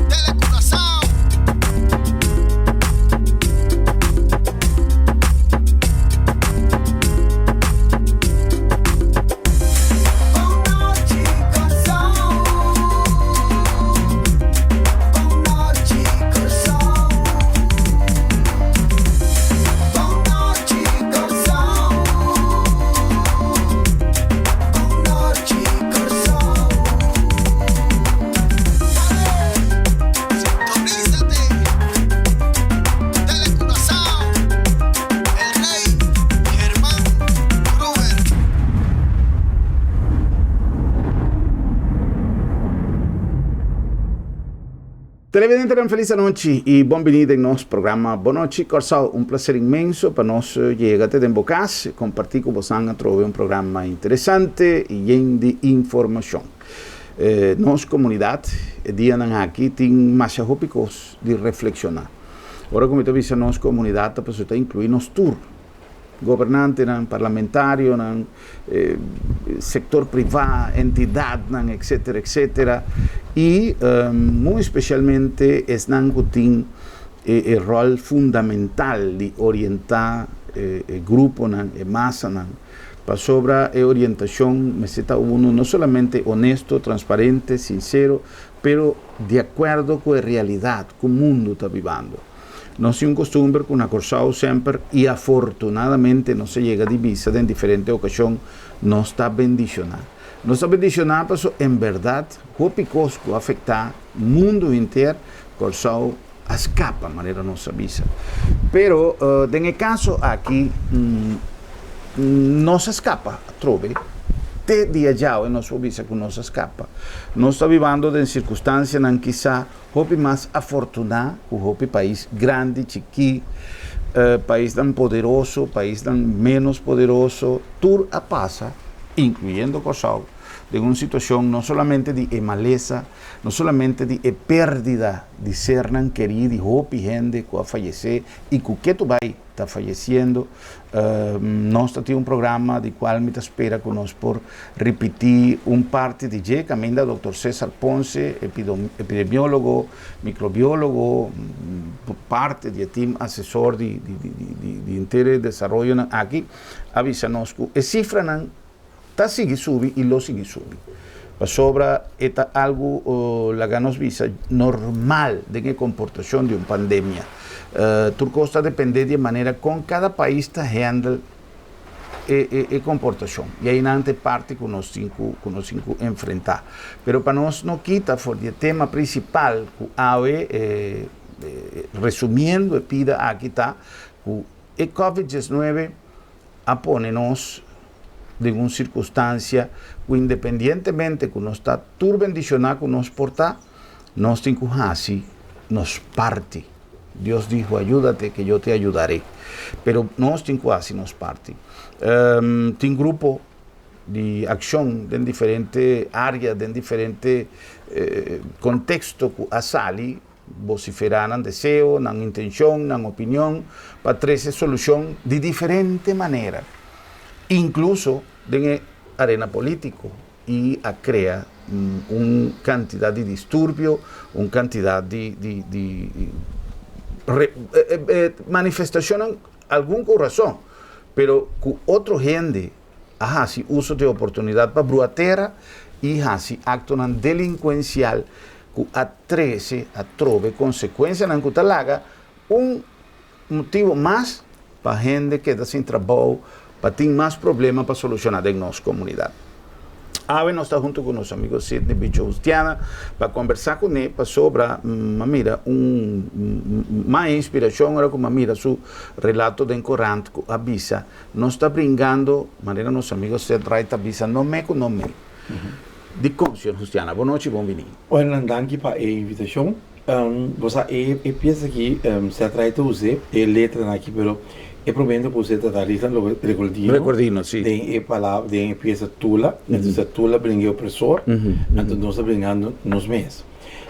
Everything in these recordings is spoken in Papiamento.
Telecuraçao. Sintonízate. Telecuraçao. El Rey Germán Gruber. Televidentenan felis anochi y bon bini den nos programa Bon Nochi Kòrsou. Un placer inmenso pa nos yega te den bo cas y comparti cu bosan atrobe un programa interesante y yen di informacion. Nos comunidad e dianan aki tin masha hopi cos di reflexiona. Ora cu mi ta bisa nos comunidad ta pasobra ta inclui nos tur. Gobernantenan, parlamentarionan, sector priva, entidadnan, etcetera, etcetera. Y muy especialmente esnan cu tin e rol fundamental di orienta e gruponan, e masanan, pasobra e orientacion mester ta uno no solamente honesto, transparente, sincero, pero di acuerdo cu e realidad cu mundo ta bibando. Nos tin un costumber cu na Corsou semper y afortunadamente nos a yega di bisa den diferente ocasion, nos ta bendiciona. Nos ta bendiciona paso en berdad hopi cos cu a afecta mundo henter, Corsou a scapa manera nos a bisa. Pero den e caso aki nos a scapa atrobe, te dia djawe nos por bisa cu nos a scapa. Nos ta bibando den circunstancianan kisa Hopi mas afortuná ku hopi pais grandi, chikí, paisnan poderoso, paisnan ménos poderoso, tur a pasa, inkluyendo Kòrsou, den un situashon no solamente di e malesa, no solamente di e pérdida di sernan kerí, di hopi hende ku a fayesé i ku ketu bai ta fayeciendo. Nos ta tin un programa di cual mi ta spera cu nos por ripiti un parti di dje caminda Doctor Cesar Ponce, epidemiologo, microbiologo, parte di e team asesor di di henter e desaroyonan aki, a bisa nos cu e cifranan ta sigui subi y lo sigui subi. Pasobra e ta algo, laga nos bisa, normal den e comportacion di un pandemia. Tur cos ta depende di e manera con cada pais ta handle e e comportacion. Y aynan ta e parti cu nos tin cu cu nos tin cu enfrenta. Pero pa nos no kita for di e tema principal cu awe, resumiendo e pida aki ta cu e covid diesnuebe a pone nos den un sirkunstansia ku independientemente ku nos ta tur bendishoná ku nos por ta, nos tin ku hasi nos parti. Dios dijo, Ayúdate que yo te ayudaré. Pero nos tin ku hasi nos parti. Tin grupo di akshon den diferente área, den diferente konteksto ku a sali Vociferá nan deseo, nan intencion, nan opinion pa trece solucion di diferente manera, incluso den e arena politico y a crea un cantidad di disturbio, un cantidad di di di manifestacionnan, algun cu razon, pero cu otro hende a haci uso di e oportunidad pa brua tera y haci actonan delincuencial cu a trece atrobe consecuencianan cu ta laga un motibo mas pa hende keda sin trabou, pa tin mas problema pa soluciona den nos comunidad. Awe nos ta hunto cu nos amigo Sidney Bicho Justiana pa conversa cune pasobra m'a mira un mas inspiracion ora cu m'a mira su relato den corant cu a bisa nos ta bringando manera nos amigo Seth Wright ta bisa no me cu no me. Dikon, señor Justiana? Bon nochi, bon bini. Oinan, danki pa e invitashon. Bo sa e e piesa aki se a trae ta us'é, e letranan aki, pero e promé ku us'é ta ta Rizan Recordino. Recordino, si. Den e palabra, den e piesa Tula. Entonces Tula bringa e opresor, anto nos ta bringando nos mes.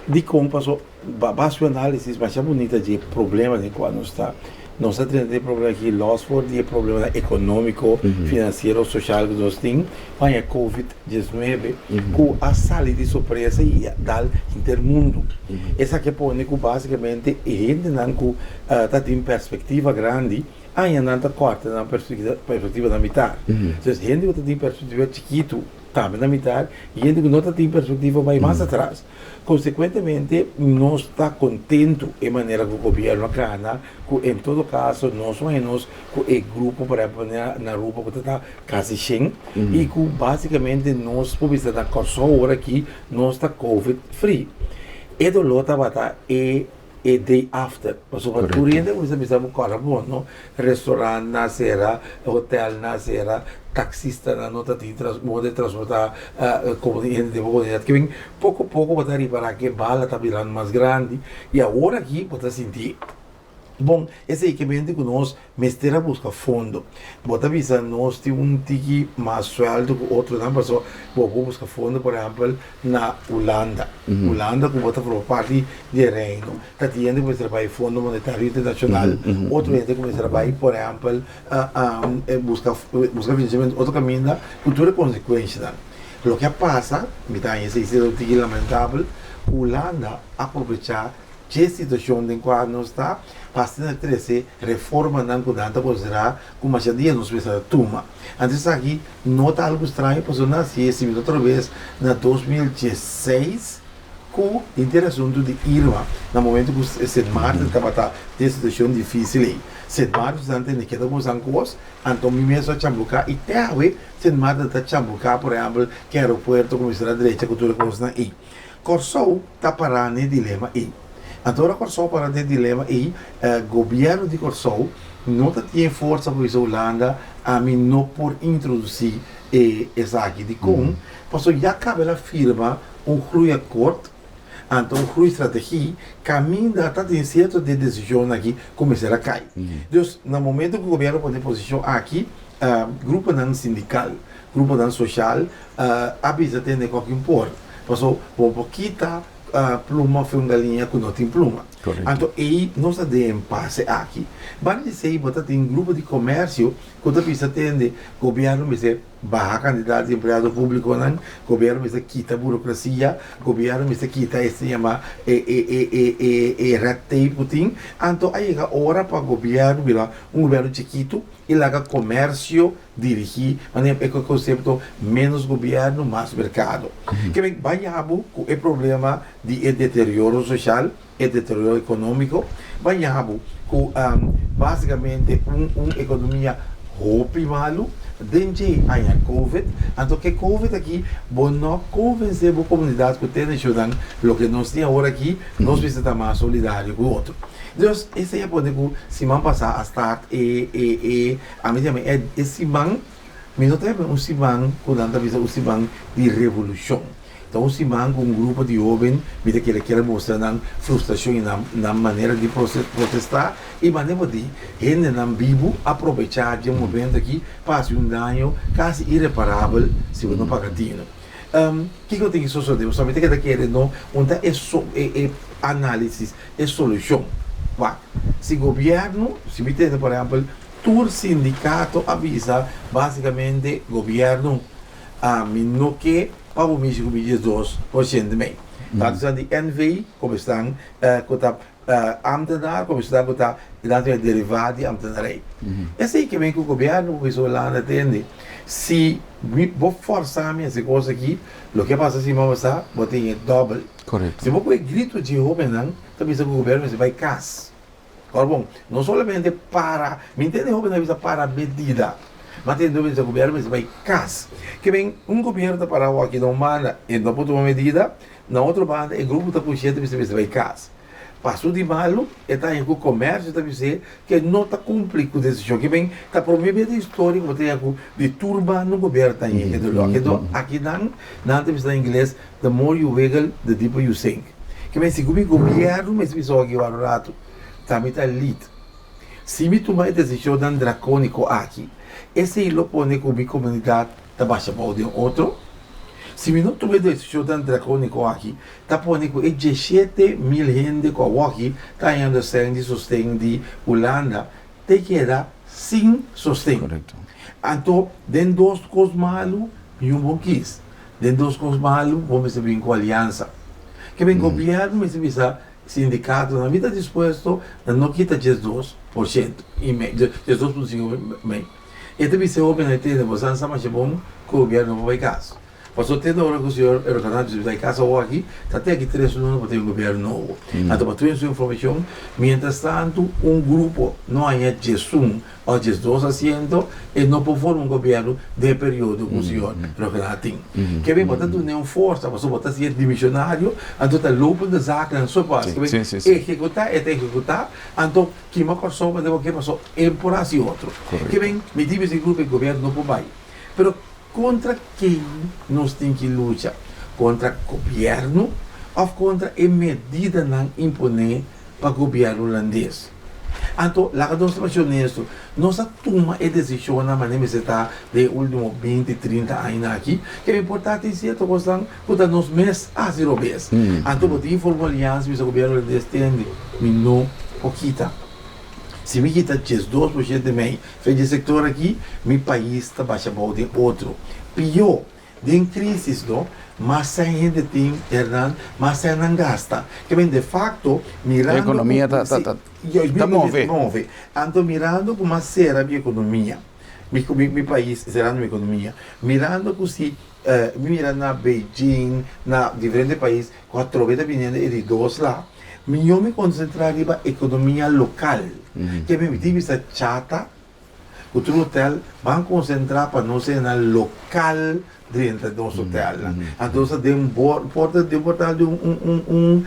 Dikon? Paso bas su análisis masha bunita dje problema den kua nos ta. Nos ta drenta den e problema aki los for di e problemanan ekonómiko, finansiero, soshal ku nos tin, paña covid 19 ku a sali di sorpresa i a dal henter mundu. Esaki a pone ku basikamente e hendenan ku ta tin perspektiva grandi aña nan ta kòrta nan perspektiva na mitar. Entonces hende ku ta tin perspektiva chikitu tambe na mitar i hende ku no ta tin perspektiva bai mas atras. Konsekuentemente nos ta kontentu e manera ku gobièrnu a kana ku en todo kaso nos o menos ku e grupo por ehèmpel manera na Aruba ku ta ta kasi shen i ku basikamente nos por bisa na Kòrsou ora aki nos ta covid free. E doló tabata e e day after pasobra tur hende a kuminsá bisa bo kòrda bo no restaurantnan a sera, hotelnan a sera, taksistanan no ta tin modo di transportá komo di hende den bo komunidat. Ke bin poko poko bo ta ripará ke bala ta birando mas grandi i awor aki bo ta sinti bon esei ke mente ku nos Mester a buska fondo. Bo ta bisa nos tin un tiki mas sueldo ku otronan pasobra bo por buska fondo por ehèmpel na Hulanda. Hulanda ku bo ta forma parti di e reino ta tin hende ku mester bai Fondo Monetario Internashonal, otro hende ku mester bai por ehèmpel buska buska finansiamentu otro kaminda ku tur e konsekuenshanan. Loke a pasa, mi ta haña esei si ta un tiki lamentabel, ku Hulanda a probechá dje situashon den kua nos ta pa asina trese reformanan ku nan ta konsiderá ku masha dia nos mester a tuma. Anto esaki no ta algu straño pasobra nan hasié si mi no ta robes na 2016 ku henter asuntu di Irma na momento ku Sint Maarten tabata den situashon difísil ei. Sint Maarten nan tende keda ku san kos anto mi mes a chambuká i te awe Sint Maarten ta chambuká por ehèmpel ku aeropuerto ku mester a drecha ku tur e kosnan ei. Kòrsou ta pará n'e dilema ei. Anto ora Kòrsou pará n'e dilema ei, gobièrnu di Kòrsou no ta tin e forsa pa bisa Hulanda, ami no por introdusí e esaki. Dikon? Pasobra ya kaba el a firma un groeiakkoord, anto un groeistrategie, kaminda ta tin sierto di e desishonnan aki ku mester a kai. Dus na momento ku gobièrnu pone e posishon aki, gruponan sindikal, gruponan soshal a bisa tende ku aki por. Paso bo por kita pluma for un galiña ku no tin pluma. Anto ei nos ta den empase aki. Banda di esei bo ta tin grupo di komersio ku ta bisa tende gobièrnu mester baha kantidat di empleado públikonan, gobièrnu mester kita burokrasia, gobièrnu mester kita esei yama e red tape ku tin. Anto a yega ora pa gobièrnu bira un gobièrnu chikitu i laga komersio dirigí manera e konsepto ménos gobièrnu, mas merkado. Ke men bai yabu ku e problema di e deterioro soshal, e deterioro ekonómiko, bai yabu ku básikamente un un ekonomia hopi malu den dje aña covid. Anto ke covid aki bo no konvensé bo komunidat ku tene shownan loke nos tin awor aki, nos mester ta mas solidario ku otro. Dus esei a pone ku siman pasá a start e e e Ami ta yama e e siman, mi no ta yama un siman ku nan ta bisa un siman di revolushon. Ta un siman ku un grupo di hóben mi ta kere kier mustra nan frustrashon i nan nan manera di protestá i manera bo di hendenan bibu a probechá di e momento aki pa hasi un daño kasi ireparabel si bo no paga tinu. Kiko tin ki sosodé? Pasobra mi ta keda kere no un ta e e e análisis, e solushon. Wak, si gobièrnu, si mi tende por ehèmpel Tur sindikato a bisa basikamente gobièrnu ami no ke pa bo mishi ku mi 12% mei. Tantu esnan di NV komo esnan ku ta amtenar komo esnan ku ta nan ta derivá di amtenarei. Esei ke men ku gobièrnu ku bisa Hulanda tende si mi bo fòrsá mi hasi kos aki loke a pasa siman pasá bo tin e dòbel. Si bo kohe grito dje hóbennan ta bisa ku gobièrnu mester bai kas. Ora bon, no solamente para, mi ntende hopi nan bisa para medida, ma tende hopi bisa gobierno mester bai kas. Ke men un gobierno ta para awor aki na un banda e no por tuma medida, na otro banda e grupo ta push'é ta bisa mester bai kas. Paso di malu e ta haña ku komersio ta bis'é ke no ta kumpli ku desishon. Ke men ta promé bes den historia ku bo ta haña ku di tur banda un gobierno ta haña e doló. Enton akinan nan ta bisa na ingles the more you wiggle the deeper you sink. Ke men segun mi gobierno mester bisa wak wak un ratu, ta mi ta lead. Si mi tuma e desishonnan drakoniko aki, esei lo pone ku mi komunidat ta basha bou den otro. Si mi no tuma e desishonnan drakoniko aki, ta pone ku e 17,000 hende ku awoki ta hañando sèn di sosten di Hulanda. te keda sin sosten. Anto den dos kos malu niun bon kis. Den dos kos malu bo mester bin ku aliansa. Ke men gobièrnu mester bisa sindikatonan mi ta dispuesto na no kita 12% i mei, 12.5 mei. E ta bisa e hobennan e tende boso sa masha bon ku gobièrnu no por bai kas. Pasobra te ora ku señor Erdogan bisa bai kas awor aki, ta te aki tres luna por tin un gobièrnu nobo. Anto pa tur su informashon, mientras tantu un grupo no haña 11 òf 12 asiento, e no por forma un gobièrnu den e periodo ku señor Erdogan tin. Ke bin bo ta dun'é un forsa pasobra bo ta siña dimisionario, anto ta lopende zakennan so pas. Ke bin ehekutá e ta ehekutá, anto kima Kòrsou pa den bo pasobra e por hasi otro. Ke bin mi tin bisa e grupo e gobièrnu no por bai. Pero Kontra ken nos tin ki lucha? Kontra gobièrnu òf kontra e medidanan imponé pa gobièrnu hulandes? Anto, laga nos ta masha honesto, nos a tuma e desishonnan manera mester ta den e último 20, 30 añanan aki, ke mi por ta tin sierto kosnan ku ta nos mes a hasi robes. Anto bo tin forma un aliansa bisa gobièrnu hulandes, tende, mi no por kita. Si mi kita 12% mei Fe dje sektor aki, mi pais ta basha bou den otro. Pió, den krísis no, mas sèn hende tin, Hernan, mas sèn nan gasta. Ke men de fakto, mirando ku. Ekonomia ta ta ta ta move. Move. Anto mirando ku mas sera mi ekonomia, mi mi pais serando mi ekonomia, mirando ku si mi mira na Beijing, na diferente pais ku atrobe ta biniendo e di dos la, Mihó mi konsentrá riba ekonomia lokal. Ke mi tin bisa chata ku tur hotel ban konsentrá pa nos hendenan lokal drenta nos hotelnan. Anto nos ta den porta den portal di un un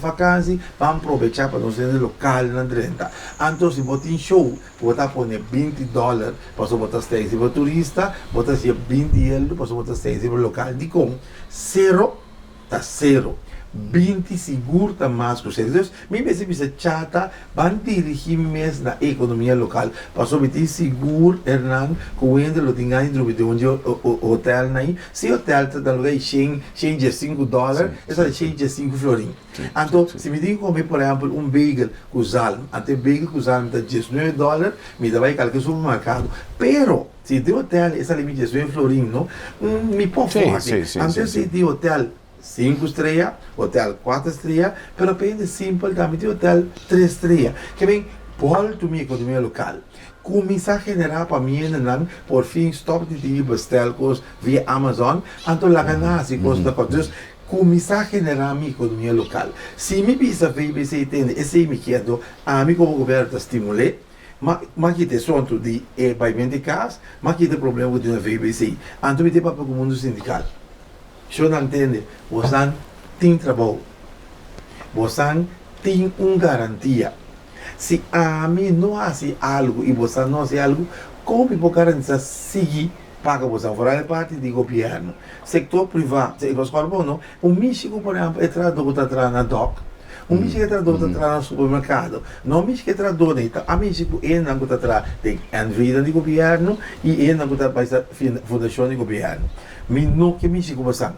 vakansi ban probechá pa nos hende lokalnan drenta. Anto si bo tin show bo ta pone 20 dòler pasobra bo ta stay riba turista, bo ta hasié 20 euro pasobra bo ta stay riba lokal. Dikon? Sero. Ta sero. 20 sigur ta mas ku sero. Dus mi mester bisa chata ban dirigi mi mes na e ekonomia lokal. Pasobra mi tin sigur, Hernan, ku wende lo tin gana di drumi den un di hotelnan ei. Si hotel ta na luga di shen, shen 15 dòler, e sa di shen 15 florin. Anto si mi tin ku kome por ehèmpel un bagel ku zalm, anto e bagel ku zalm ta 19 dòler, mi ta bai kalke supermerkado. Pero. Si di hotel e sali mi 19 florin no, mi por forti. Antes si di hotel 5 strea, hotel 4 strea, pero pa hende simpel tambe di hotel 3 strea. Ke men bolto mi ekonomia lokal. Kuminsá generá pa mi hendenan por fin stòp di tin bestel kos via Amazon, anto laga nan hasi kos na kos. Dus kuminsá generá mi ekonomia lokal. Si mi bisa VBC tende esei mi kier do, ami komo gobièrnu ta stimul'é. Ma ma kita e asuntu di e baimento di kas, ma kita e problema ku tin na VBC. Anto mi tin papia ku mundu sindikal. Shornan tende, bosan tin trabou. Bosan tin un garantia. Si ami no hasi algu i bosan no hasi algu, kon mi por garantisa sigui paga bosan? Foral e parti di gobièrnu. Sektor privá, nos kòrda bon no, Un mishi ku por ehèmpel e trahadó ku ta traha na dòk, un mishi ku e trahadó ku ta traha na supermerkado, no mishi ku e trahadó ei ta a mishi ku enan ku ta traha den NV-nan di gobièrnu i enan ku ta bai sa fundashon di gobièrnu. Mi no ke mishi ku bosan,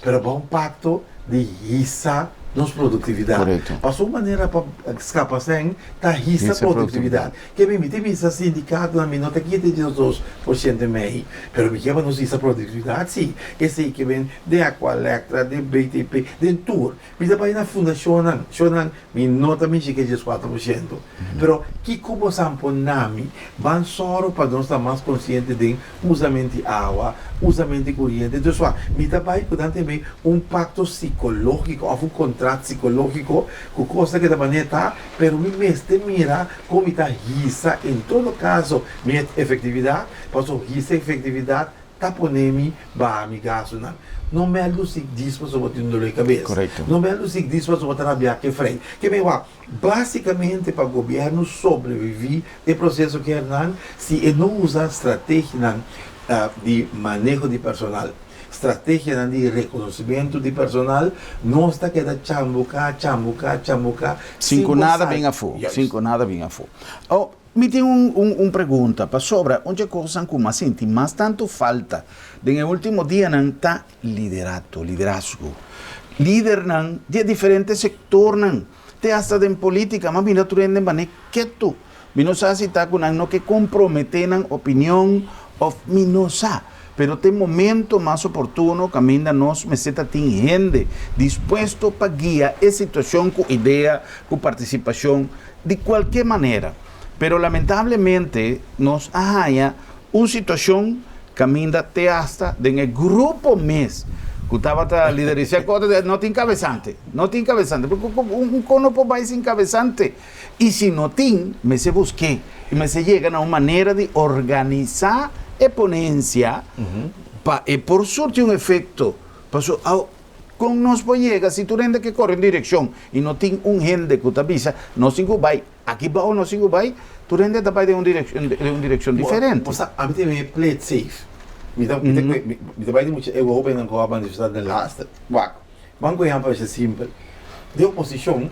pero bo un pakto di hisa nos produktividat. Pasobra un manera pa skapa sèn ta hisa produktividat. Ke mi mi ta bisa sindikatonan mi no ta kita di nos 2% mei, pero mi ke pa nos hisa produktividat si. Esei ke ben den Aqualectra, den BTP, den tur. Mi ta bai na fundashonnan, shonnan mi no ta mishi ke 14%. Pero kiko bo sa por na mi? Ban sòru pa nos ta mas konsiente den usament di awa, usament di kuriente. Dus wak, mi ta bai ku nan tene un pakto sikológiko òf un kontrat sikológiko ku kos ta keda manera ta, pero mi mester mira kon mi ta hisa en todo kaso mi efektividat, pasobra hisa efektividat ta pone mi baha mi gastunan. No mèldu si dis pasobra bo tin un dolor di kabes. No mèldu si dis pasobra bo ta rabiá ke frei. Ke men wak, basikamente pa gobièrnu sobreviví e proseso ke hernan si e no usa strategianan di maneho di personal, strategianan di rekonosimentu di personal, nos ta keda chambuká, chambuká, chambuká Sin sin ku por nada sali. bin afó, sin Juist. ku nada bin afó. Mi tin un un pregunta, pasobra un dje kosnan ku mi a sinti mas tantu falta den e último dianan ta liderato, liderazgo. Lidernan di e diferente sektornan, te asta den polítika, mi a mira tur hende manera ketu. Mi no sa si ta ku nan no ke komprometé nan opinion òf mi no sa. Pero ta e momento mas oportuno kaminda nos mester ta tin hende dispuesto pa guia e situashon ku idea, ku partisipashon, di kualke manera. Pero lamentablemente nos a haña un situashon kaminda te asta den e grupo mes ku tabata liderisá kos no tin kabesante, no tin kabesante. Un kon no por bai sin kabesante? I si no tin, mester busk'é i mester yega na un manera di organisá e ponensia pa e por surti un efekto. Pasobra awo kon nos por yega si tur hende ke kore un direkshon i no tin un hende ku ta bisa nos tin ku bai aki bou, nos tin ku bai, tur hende ta bai den un direkshon den un direkshon diferente. Bo sa, ami tin e play it safe. Mi ta mi ta mi ta bai di mucha e hobennan ku a manifestá den laatste. Wak, ban ku ehèmpel asha simpel. Den oposishon.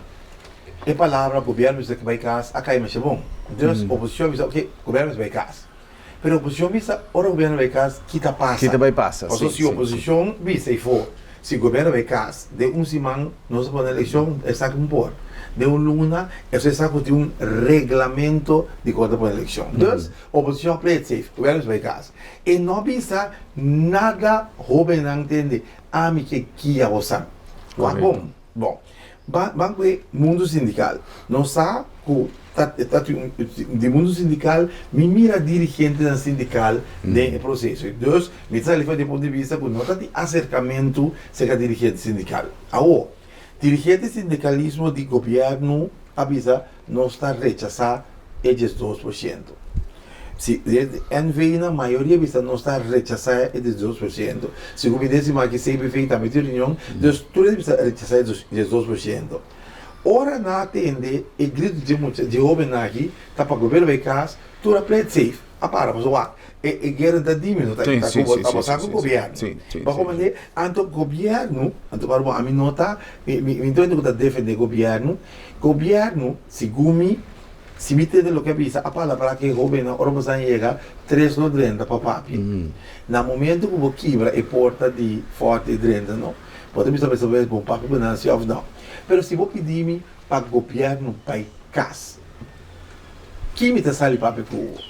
E palabra gobierno bisa ke bai kas a kai masha bon. Dus oposishon bisa oke gobierno mester bai kas. Pero oposishon bisa ora gobierno bai kas ki ta pasa? Ki ta bai pasa, si. Pasobra si oposishon bisa efo si gobierno bai kas den un siman nos ta pone elekshon esaki un por. Den un luna eso esaki ku tin un reglamento di kon ta pone elekshon. Dus oposishon a play it safe gobierno mester bai kas. E no bisa nada hobennan tende ami ke kia bosan. Wak bon. Bon. Ban ku e mundu sindikal. Nos sa ku ta ta tin un di mundu sindikal mi mira dirigentenan sindikal den e proseso. Dus mi ta sali for di e punto di bista ku no ta tin aserkamentu serka dirigente sindikal. Awor, dirigente sindikalismo di gobièrnu a bisa nos ta rechasá e 12%. Si NV nan mayoria bisa nos ta rechasá e 12%. Segun mi desi maki CBV tambe tin reunion, dus tur e bisa rechasá e 12%. Ora nan a tende e gritu dje mucha dje hobennan aki ta pa gobièrnu bai kas, tur a play it safe, a para pasobra wak e e guera ta dimi no ta ta ku bo ta basa ku gobièrnu. Bo a komprendé? Anto gobièrnu, anto para bo ami no ta mi mi no ta defendé gobièrnu, gobièrnu segun mi Si mi tende loke a bisa, a palabrá ku e hóbennan ora boso a yega, tres lo drenta pa papia. Na momento ku bo kibra e porta di fòrti e drenta no, bo ta bisa mester bo papia ku nan si òf no. Pero si bo pidi mi pa gobièrnu bai kas, ki mi ta sali papia ku bo?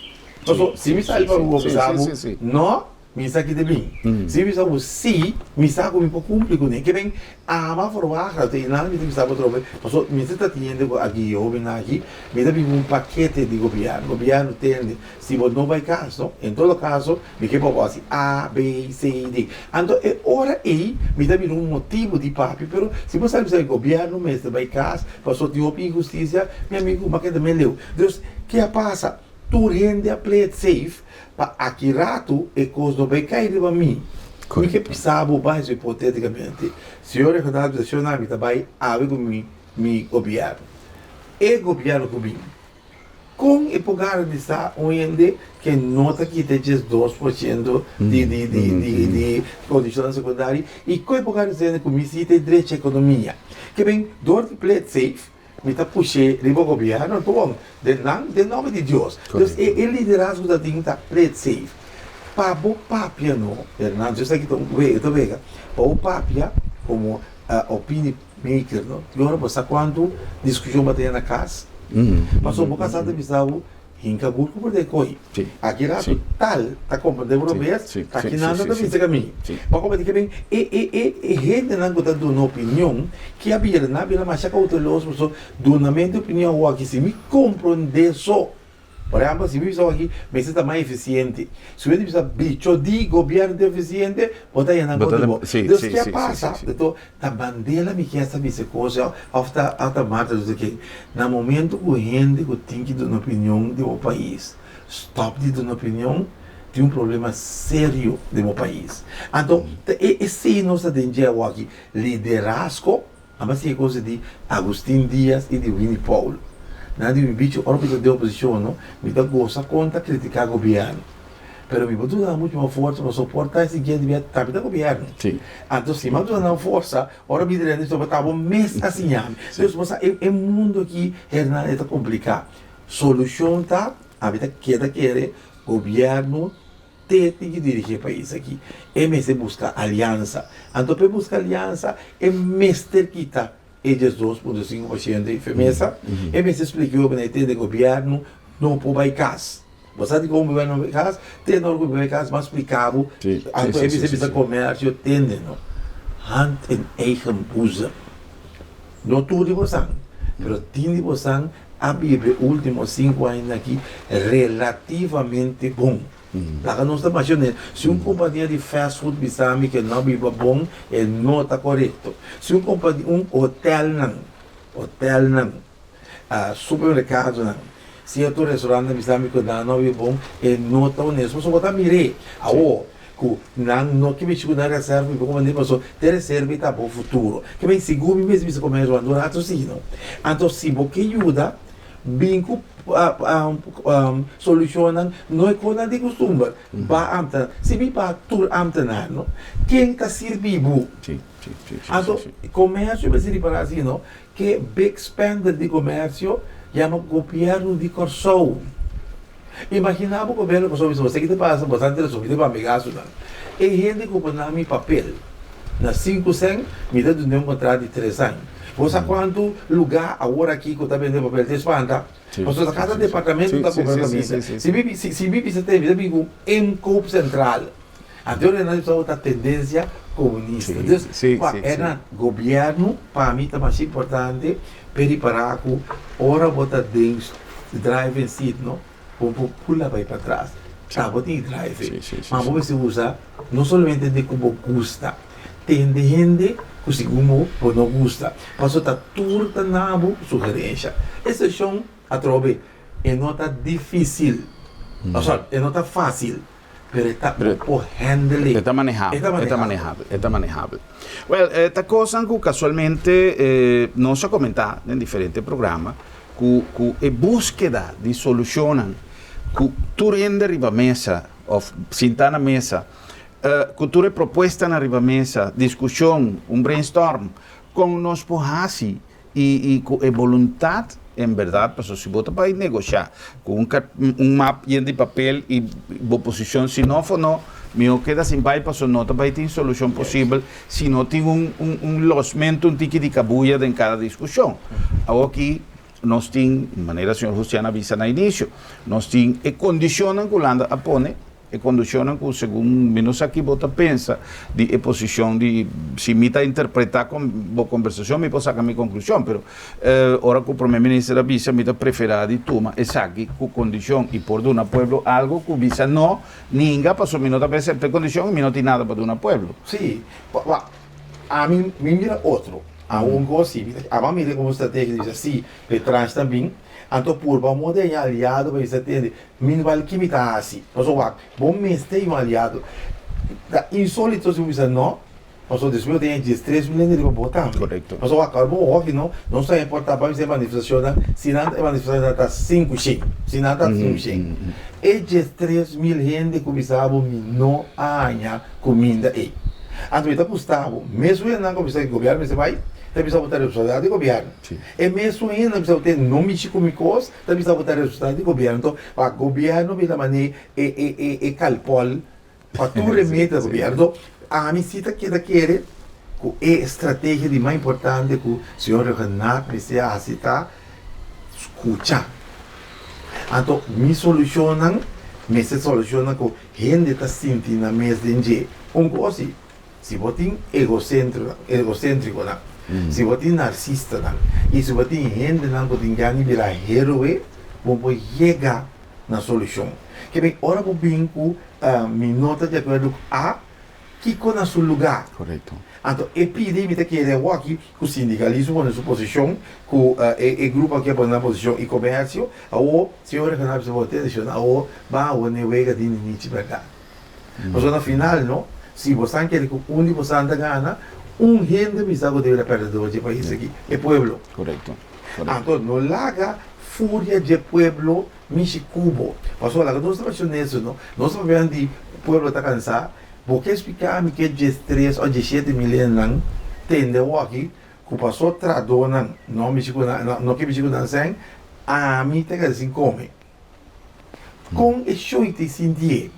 Pasobra si mi sali papia ku bo bisa bo, no, Mi sa ki ta bin. Si mi bisa bo si, mi sa ku mi por kumpli kuné. Ke men ama forwacht dat einan mi ta bisa bo atrobe, pasobra mi ta trata hende ku aki e hobennan aki, mi ta bin ku un pakete di gobièrnu. Gobièrnu tende, si bo no bai kas no, en todo kaso mi ke pa bo hasi A, B, C, D. Anto e ora ei mi ta bira un motibu di papia, pero si bo sa bisa gobièrnu mester bai kas pasobra tin hopi inhustisia, mi amigu, bo a keda meleu. Dus, ke a pasa? Tur hende a play it safe pa aki ratu e kos no bai kai riba mi. Mi ke bisa bo bai so hipoteticamente señor regional bisa señor mi ta bai awe ku mi mi gobierno. E gobierno ku bin kon e por garantisa un hende ke no ta kita e 12% di di di di di kondishonnan sekundario i kon e por garantisa hende ku mi si ta e drecha ekonomia. Ke ben dor di play it safe. Mi ta push'é riba gobièrnu anto den nan den nòmber di Dios. Dus e e liderazgo ta tin ta play it safe. Pa bo papia no, Hernando, esaki ta un wega, ta wega. Pa bo papia komo opini maker no, tin ora bo sa kuantu diskushon bo a tene na kas. Pasobra bo kasá ta bisa bo. Hinka burku por den kohi. Aki rato tal ta komprende bo robes, ta kinan ta bisa ka mi. Bo a komprende ke ben e e e e hendenan ku ta duna opinion ke a bira nan a bira masha kouteloso pasobra dunamento di opinion awor aki si mi komprende so. Por ehèmpel si mi bisa awor aki mester ta mas efisiente. Si mi ta bisa bicho di gobièrnu ta efisiente bo ta yena kontra bo. Dus ke a pasa? Ta Mandela mi kier sa bisa cos ya of ta of ta Martin Luther King. Na momento cu hende cu tin ki duna opinion di bo pais stop di duna opinion tin un problema serio den bo pais. Anto ta e esey nos ta den dje awoki liderazgo a basa e cosa di Agustin Diaz y di Winnie Paul. Nan di mi bicho ora mi ta den oposicion no mi ta gosa con ta critica gobierno. Pero mi por duna nan mucho mas forsa pasobra por ta e siguiente bia tambe ta gobierno. Anto si mi a duna nan forsa, ora mi drenta mi ta bo mes a siña mi. Dus bo sa e mundo aki Hernan e ta complica. Solucion ta, ami ta keda kere gobierno te tin ki dirigi e pais aki. E mester busca aliansa. Anto pa e busca aliansa e mester kita e 12.5% di FEMESA. E mester splica e hopi na e tende gobierno. no por bai kas. Bo sa dikon bo bai no bai kas? Te na ora ku bo bai kas, bo a splika bo, anto e bisa bisa komersio tende no. Hand in eigen boezem. No tur di bosan, pero tin di bosan a biba e ultimo sinku añanan aki relativamente bon. Laga nos ta masha honesto. Si un kompania di fast food bisa mi ke no a biba bon, e no ta korekto. Si un kompania, un hotelnan, hotelnan, supermerkadonan, sierto restaurantnan bisa mi ku nan no a biba bon, e no ta honesto. Pasobra bo ta mir'é awor ku nan no ke mishi ku nan reserva mi por komprendé pasobra te reserva ei ta bo futuro. Ke men sigur mi mester bisa komercio wak un rato si no. Anto si bo ke yuda Bin ku solushonnan no e konan di kustumber. Ba amtenar. Si mi ba tur amtenar no, ken ta sirbi bo? Anto komersio mester ripará asi no, ke big spender di komersio yama gobièrnu di Kòrsou. Imaginá bo gobièrnu di Kòrsou bisa bo esaki ta pasa, bo ta interesó, mi ta ba mi gastunan. E hende ku pone mi papel na sinku sèn, mi ta dun'é un kontrato di tres aña. Bo sa kuantu lugá awor aki ku ta bende papel ta spanta? Pasobra ta kada departamento ta kumpra kaminda. Si mi si mi bisa te mi ta bin ku inkoopcentrale. Anto e nan ta tendensia komunista. Dus pa e nan gobièrnu pa mi ta mas importante peripará ku ora bo ta den driving seat no bo por pula bai patras. Ta bo tin driving. Ma bo mester usa no solamente di ku bo gusta. Tende hende ku segun bo bo no gusta, pasobra ta tur ta na bo sugerensha. E seshon atrobe e no ta difisil, sorry, e no ta fasil, pero e ta bo por handle. E ta manehabel, e ta manehabel, e ta manehabel. Well, e ta kosnan ku kasualmente nos a komentá den diferente programa ku ku e búskeda di solushonnan ku tur hende riba mesa òf sintá na mesa Ku tur e propuestanan riba mesa, diskushon, un brainstorm, kon nos por hasi i ku e boluntat en bèrdat, pasobra si bo ta bai negoshá ku un un map yen di papel i bo posishon si no for no, mihó keda sin bai pasobra no ta bai tin solushon posibel si no tin un un losmentu un tiki di kabuya den kada diskushon. Awoki nos tin, manera señor Hustian a bisa na inisio, nos tin e kondishonnan ku Hulanda a pone, E condicionnan cu segun mi no sa ki bo ta pensa di e posicion di, si mi ta interpreta con bo conversacion mi por saca mi conclusion, pero ora cu Prome Minister a bisa mi ta prefera di tuma esaki cu condicion y por duna pueblo algo cu bisa no ninga pasobra mi no ta acepta e condicion y mi no tin nada pa duna pueblo. Sí, wak, ami mi mira otro, aun cos si, aba mira como strategia di bisa si, Petrash ta bin, anto purba moda e aliado pa bisa tende, Meanwhile ki mi ta hasi? Pasobra wak, bo mester i un aliado. Ta insolito si bo bisa no, pasobra despues bo ta haña diestres mil hende riba bo tambe. Korekto. Pasobra wak, ora bo hoki no, nos ta importá pa bisa e manifestashonnan, si nan e manifestashonnan ta sinku shen, si nan ta sinku shen. E diestres mil hende ku bisa bo mi no a haña kuminda ei. Anto mi ta gusta bo, mesun hendenan ku bisa gobièrnu mester bai, ta bisa bo ta responsabilidat di gobièrnu. E mesun hendenan ku bisa bo te no mishi ku mi kos, Ta bisa bo ta resultado di gobierno to pa gobierno bira mane e e e e kalpol pa tur remedi ta gobierno to ami si ta keda kere ku e strategia di mas importante ku señor Rhuggenaath mester a hasi ta skucha anto mi solushonnan mester solushonnan ku hende ta sinti nan mes den dje un kos si. Si bo tin egosentrikonan, si bo tin narsistanan i si bo tin hendenan ku tin gana di bira héroe, bo por yega na solushon. Ke men ora bo bin ku mi no ta di akuerdo ku A, kiko na su lugá? Anto e pidi mi ta kere awoki ku sindikalismo pone su posishon, ku e grupo aki a pone nan posishon i komersio. Awor, señor regional bisa bo atenshon, awor ban awor n'e wega di ninichi bèrdat. Pasobra na final no, si bosan kere ku un di bosan ta gana, un hende mester ku debe ta pèrdedor dje pais aki, e pueblo. Korekto. Anto no laga furia dje pueblo mishi ku bo. Pasobra laga nos ta menshoná eso no, nos ta papia di pueblo ta kansá, bo ke splika mi ke diestres òf diesshete mil hendenan tende awòki ku paso trahadónan no mishi ku nan, no ke mishi ku nan sèn, ami ta keda sin kome. Kon e shoi ta sintié?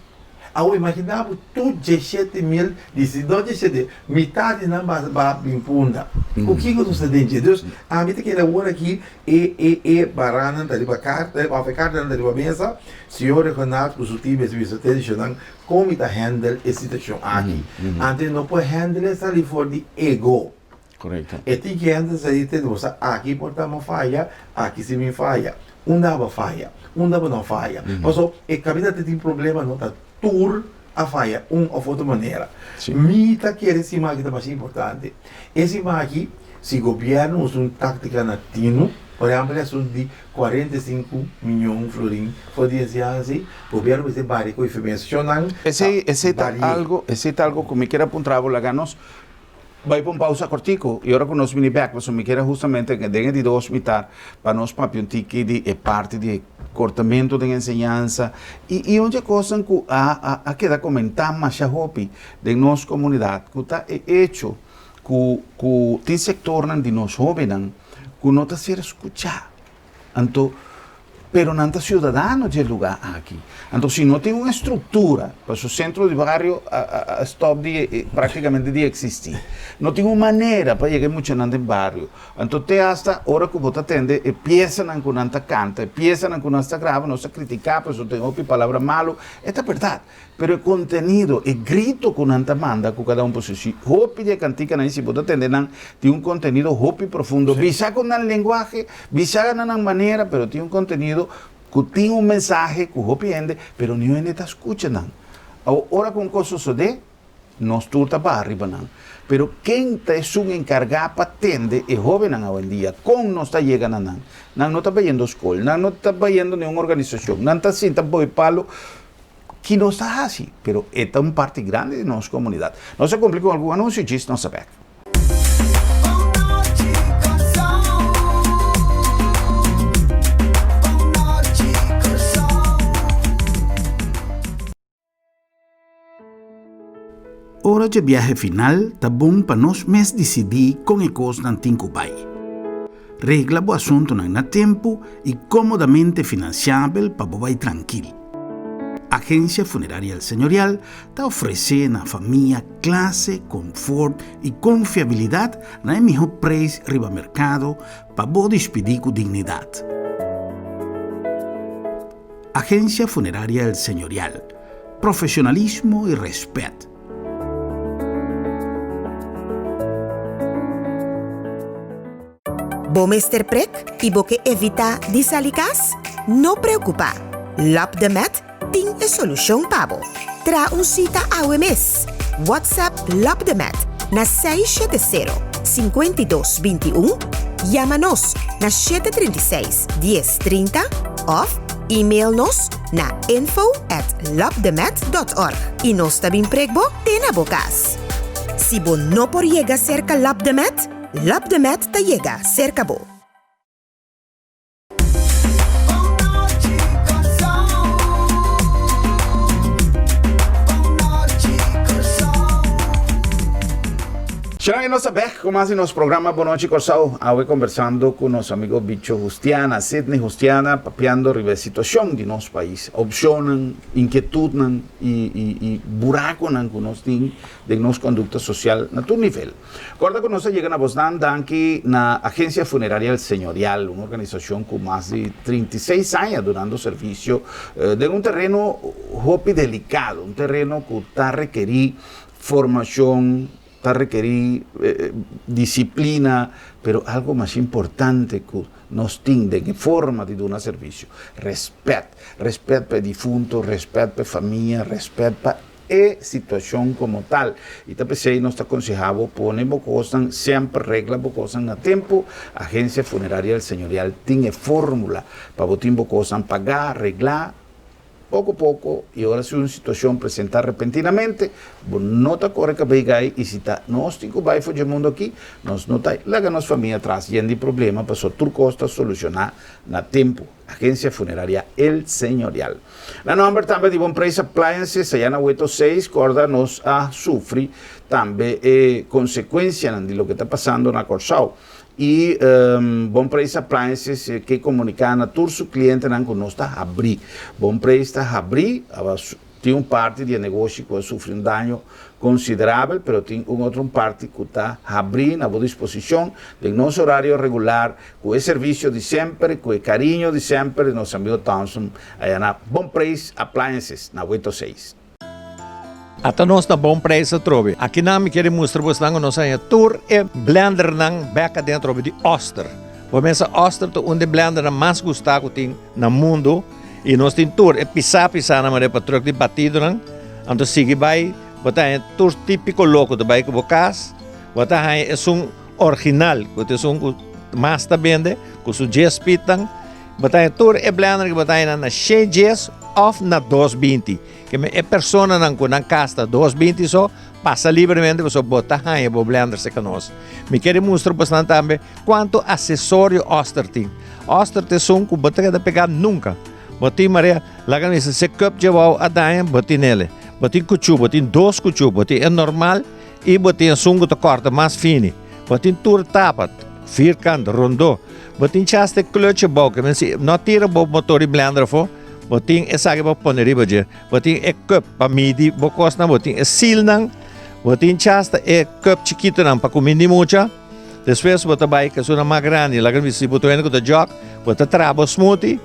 Awor imaginá bo tur 17,000, di si no 17, mitar di nan ba ba bin punda. Ku kiko nos ta den dje? Dus ami ta kere awor aki e e e baranan ta riba karta òf e kartanan ta riba mesa, señor Reginald ku su tim mester bisa te kon mi ta handle e situashon aki. Antes no por handle sali for di ego. Korekto. E tin ki hende sa di te bo sa aki por ta mi faya, aki si mi faya. Unda bo faya, unda bo no faya. Paso e kaminda ta tin problema no ta tur a faya un of otro manera. Mi ta kere siman aki ta masha importante. E siman aki si gobierno usa un taktika na tinu, por ehempel e asuntu di 45 miyon florin for di enseñansa ei, gobierno mester bari ku e financiacionnan ta Esei esei ta bari. algo esei ta algo ku mi kier a puntra bo laga nos Bai pa un pausa kortiku i ora ku nos bini bèk pasobra mi kier hustamente den e di dos mitar pa nos papia un tiki di e parti di e kortamentu den enseñansa i i un dje kosnan ku a a a keda komentá masha hopi den nos komunidat ku ta e echo ku ku tin sektornan di nos hóbennan ku no ta ser skuchá. Anto, pero nan ta ciudadano dje lugar aki. Anto si no tin un estructura, paso centro di bario a stop di practicamente di existi. No tin un manera pa yega e muchanan den bario. Anto te hasta ora cu bo ta tende e piesanan cu nan ta canta, e piesanan cu nan sta graba, nos ta critica paso tin hopi palabra malo, e ta berdad. Pero e kontenido, e grito ku nan ta manda ku kada un posishon, hopi di e kantikanan ei si bo ta tende nan tin un kontenido hopi profundo, bisa ku nan lenguahe, bisa na nan manera, pero tin un kontenido ku tin un mensahe ku hopi hende, pero niun hende ta skucha nan. Awor, ora ku un kos sosodé, nos tur ta baha riba nan. Pero ken ta esun enkargá pa tende e hóbennan awendia? Kon nos ta yega na nan? Nan no ta bayendo skol, nan no ta bayendo niun organisashon, nan ta sinta boi palo. Ki nos ta hasi, pero e ta un parti grandi di nos komunidat. Nos a kumpli ku algun anunsio djis nos ta bèk. Ora dje biahe final ta bon pa nos mes disidí kon e kosnan tin ku bai. Regla bo asuntunan na tempu i kómodamente finansiabel pa bo bai trankil. Agencia Funeraria El Señorial ta ofresé na famia klase, konfort i konfiabilidat na e mihó preis riba merkado pa bo dispidí ku dignidat. Agencia Funeraria El Señorial, Profesionalismo i rèspèt. Bo mester prek i bo ke evitá di sali kas? No preokupá! Lap de Met tin e solushon pa bo. Traha un sita awe mes! WhatsApp Lap de Met na 670 52 21, yama nos na 736 10 30 òf email nos na info at lapdemet dot org i nos ta bin prek bo te na bo kas. Si bo no por yega serka Lap de Met, Lap de Met ta yega serka bo. Sharon y nos ta bek cu mas di nos programa Bon Nochi Corsou. Awe conversando cu nos amigo Bicho Justiana, Sidney Justiana, papiando riba e situacion di nos pais, opcionnan, inquietudnan y y y buraconan cu nos tin den nos conducta social na tur nivel. Corda cu nos a yega na bosnan danki na Agencia Funeraria El Señorial, un organisacion cu mas di 36 aña dunando servicio den un tereno hopi delicado, un tereno cu ta rekeri formacion, ta rekerí disiplina, pero algo mas importante ku nos tin den e forma di duna servisio, rèspèt. Rèspèt pa e difunto, rèspèt pa e famia, rèspèt pa e situashon komo tal. I ta p'esei nos ta konsehá bo pone bo kosnan semper, regla bo kosnan na tempu. Agencia Funeraria El Señorial tin e fórmula pa bo tin bo kosnan pagá, reglá. Poko poko, i ora si un situashon presentá repentinamente, bo no ta kore kabei gai i si ta nos tin ku bai for dje mundu akí, nos no ta laga nos famia atras yen di problema pasobra tur kos ta solushoná na tempu. Agencia Funeraria El Señorial. Na nòmber tambe di Bon Preis Appliances, ayá na Weto 6, kòrda nos a sufri tambe e konsekuensianan di loke ta pasando na Kòrsou. I Bon Preis Appliances ke komuniká na tur su klientenan ku nos ta habrí. Bon Preis ta habrí. Tin un parti di e negoshi ku a sufri un daño konsiderabel, pero tin un otro un parti ku ta habrí na bo disposishon den nos orario regular ku e servisio di semper, ku e kariño di semper di nos amigo Thompson aya na Bon Preis Appliances na Weto Seis. Ata nos na Bon Preis atrobe. Akinan mi kere mustra bosnan ku nos haña tur e blendernan bek aden atrobe di Oster. Bo mesa Oster ta un di e blendernan mas gustá ku tin na mundu i nos tin tur e pisá pisánan manera pa trùk di batidonan. Anto sigui bai bo ta haña tur típiko loko ta bai ku bo kas. Bo ta haña esun orginal ku ta esun ku mas ta bende ku su djes pitnan. Bo ta haña tur e blender ku bo ta haña nan na shen djes òf na 220. Ke men e personanan ku nan kasta 220 so, pasa libremente pasobra bo ta haña bo blender serka nos. Mi kere mustra bosnan tambe kuantu asesorio Oster tin. Oster ta esun ku bo ta keda pegá nunka. Bo tin marea, laga mi bisa, se cup dje wou a daña, bo tin ele. Bo tin kuchú, bo tin dos kuchú, bo tin e normal i bo tin esun ku ta kòrta mas fini. Bo tin tur tapa, vierkant, rondó. Bo tin chas te klutje bou, ke men si no tira bo motor di blender afó, bo tin esaki pa pone riba dje. Bo tin e cup pa midi bo kosnan, bo tin e silnan, bo tin chas ta e cup chikitonan pa kumindi mucha. Despues bo ta bai ku esunnan mas grandi, laga mi si bo ta wende ku ta jòk, bo ta traha bo smoothie,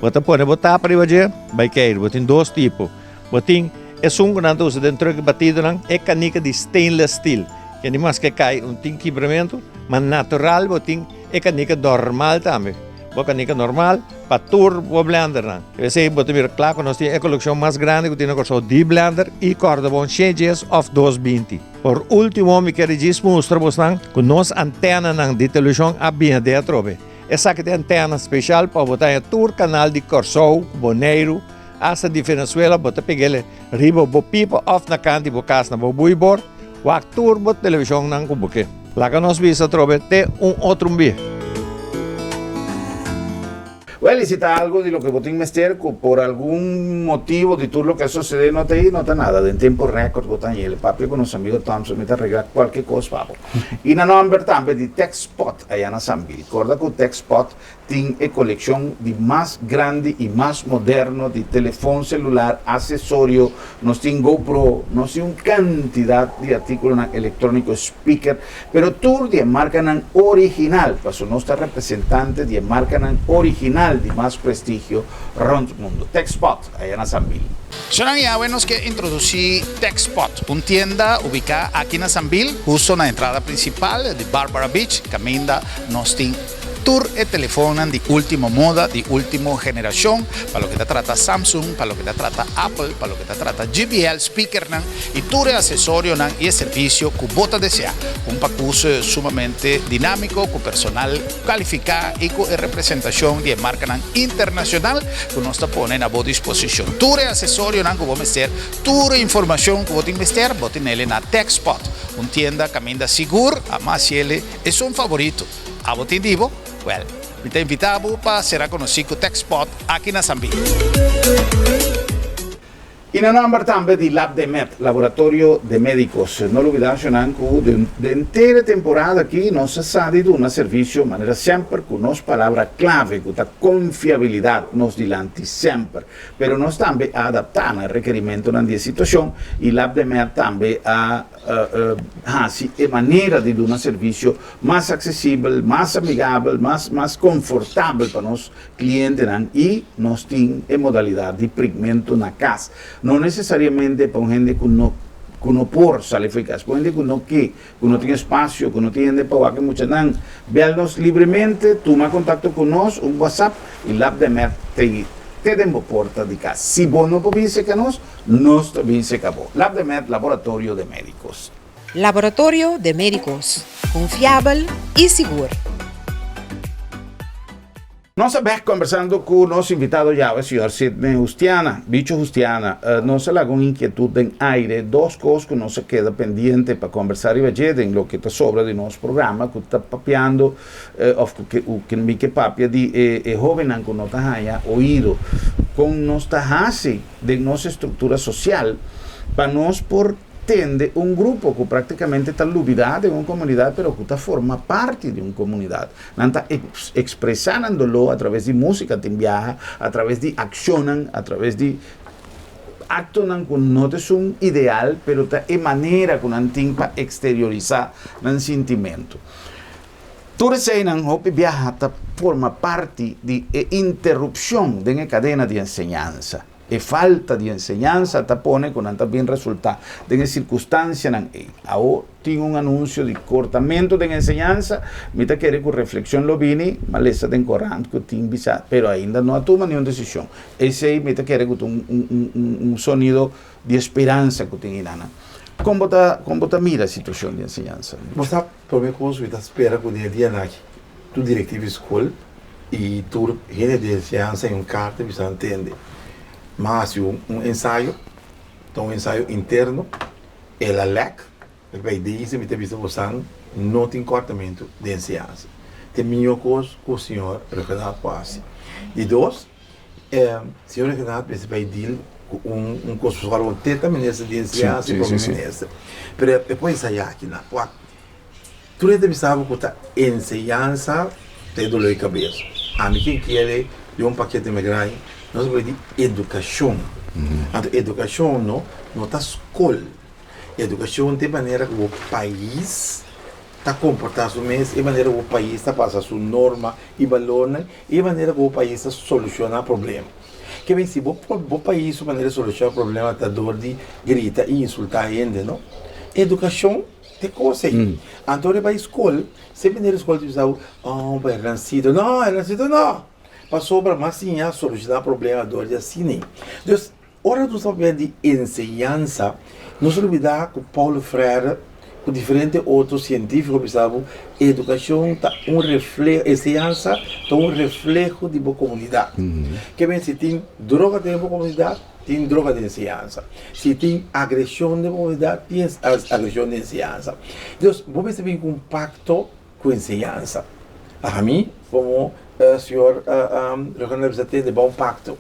bo ta pone bo tapa riba dje, bai keir. Bo tin dos tipo. Bo tin esun ku nan ta usa den truck batidonan, e kanika di stainless steel, ke ni maske kai un tin kibramentu, ma natural bo tin E kanika normal tambe. Bo kanika normal pa tur bo blendernan. Esei bo ta mira kla ku nos tin e kolekshon mas grandi ku tin na Kòrsou di blender i kòrda bon shen djes òf 220. Por último mi kere djis mustra bosnan ku nos antènanan di televishon a bini den atrobe. Esaki ta e antèna speshal pa bo ta haña tur kanal di Kòrsou, Boneiru, asta di Venezuela bo ta peg'el riba bo pipa òf na kant di bo kas na bo buibor. Wak tur bo televishonnan ku bo ke. Laga nos bisa atrobe te un otro un bia. Wel, y si ta algo di loke bo tin mester cu por algun motibo di tur loke a sucede no ta ey, no ta nada. Den tempo record bo ta hañ'el. Papia cu nos amigo Thompson mi ta regla cualke cos pa bo. Y na nomber tambe di Techspot aya na Sambil. Corda cu Techspot tin e coleccion di mas grandi y mas moderno di telefon celular, acesorio, nos tin GoPro, nos tin un cantidad di articulonan electronico, speaker, pero tur di e marcanan original, paso nos ta representante di e marcanan original di mas prestigio rond mundo. Techspot, aya na Sambil. Shonnan Yahweh nos ke introduci Techspot, un tienda ubica aki na Sambil, husto na entrada principal di Barbara Beach, caminda nos tin Tur e telefonnan di ultimo moda, di ultimo generacion, pa loke ta trata Samsung, pa loke ta trata Apple, pa loke ta trata JBL, speakernan y tur e asesorionan y e servicio cu bo ta desea. Un pacus sumamente dinamico cu personal califica y cu e representacion di e marcanan internacional cu nos ta pone na bo disposicion. Tur e asesorionan cu bo mester, tur e informacion cu bo tin mester, bo tinele na Techspot, un tienda caminda sigur, a mas yele esun favorito. Abo tin di bo? Wèl, mi ta invitá bo pa sera konosí ku TechSpot aki na San Bill. I na nòmber tambe di LabdeMed, Laboratorio de Médicos. No lubidá shonnan ku den henter e temporada aki nos a sa di duna servisio manera semper ku nos palabra klave ku ta konfiabilidat nos dilanti semper. Pero nos tambe a adaptá na rekerimentonan di e situashon i LabdeMed tambe a hasi e manera di duna servisio mas aksesibel, mas amigabel, mas mas konfortabel pa nos klientenan i nos tin e modalidat di prikmentu na kas. No nesesariamente pa un hende ku no ku no por sali for di kas, pa un hende ku no ke, ku no tin espasio, ku no tin hende pa wak e muchanan. Bèl nos libremente, tuma kontakto ku nos, un whatsapp i lap den mèt te te den bo porta di kas. Si bo no por bin serka nos, Nos ta bin seca bo. Labdemed Laboratorio de Medicos. Laboratorio de Medicos, confiabel y sigur. Nos a bek conversando cu nos invitado yawe, señor Sidney Justiana. Bicho Justiana, nos a laga un inquietud den aire, dos cos cu nos a keda pendiente pa conversa riba dje den loke ta sobra di nos programa cu ta papiando of cu ke mi ke papia di e hobennan cu no ta haya oido. Con nos ta haci den nos estructura social pa nos por tende un grupo cu practicamente ta lubida den un comunidad pero cu ta forma parti di un comunidad. Nan ta expresa nan dolor a traves di musica tin biaha, a traves di accionnan, a traves di aktonan ku no ta esun ideal, pero ta e manera ku nan tin pa eksteriorisá nan sintimentu. Tur eseinan hopi biaha ta forma parti di e interupshon den e kadena di enseñansa. E falta di enseñansa ta pone ku nan ta bin resultá den e sirkunstansianan ei. Awo tin un anunsio di kortamentu den enseñansa, mi ta kere ku reflekshon lo bini, m'a lesa den korant ku tin bisa, pero ainda no a tuma niun desishon. Esei mi ta kere ku ta un un sonido di speransa ku tin einanan. Kon bo ta kon bo ta mira situashon di enseñansa? Bo sa prome kos mi ta spera ku den e dianan aki tur direktiv di skol i tur hende di enseñansa i un karta bisa nan tende. M'a hasi un ensayo, ta un ensayo interno, el a lèk, riba e deizi mi ta bisa bosan no tin kòrtamentu den enseñansa. Ta e mihó kos ku señor Rhuggenaath por hasi. Di dos, Señor Rhuggenaath mester bai deal ku un kos pasobra bo te ta minister di enseñansa i prome minister. Pero e por ensayá akinan. Wak, tur hende ta bisa bo ku ta enseñansa ta e dolor di kabes. Ami ken kere di un pakete migrai, nos a bai di edukashon. Anto edukashon no no ta skol. Edukashon ta e manera ku bo pais ta komportá su mes, e manera ku bo pais ta pasa su norma i balornan. E manera ku bo pais ta solushoná problema. Ke ben si bo bo pais su manera di solushoná problema ta dor di grita i insultá hende, no? Edukashon ta e kos ei. Anto ora e bai skol, semper hende di skol ta bisa bo, oh pa Hernancito, no, Hernancito no! Pasobra mas siña solushoná problema dor di asina ei. Dus, Ora nos ta papia di enseñansa, nos ta olbida ku Paulo Freire ku diferente otro sientífiko bisa bo, edukashon ta un refleho, enseñansa ta un refleho di bo komunidat. Ke men si tin droga den bo komunidat, tin droga den enseñansa. Si tin agreshon den bo komunidat, tin agreshon den enseñansa. Dus bo mester bin ku un pakto ku enseñansa. Ami komo señor Rhuggenaath bisa tende bon pakto.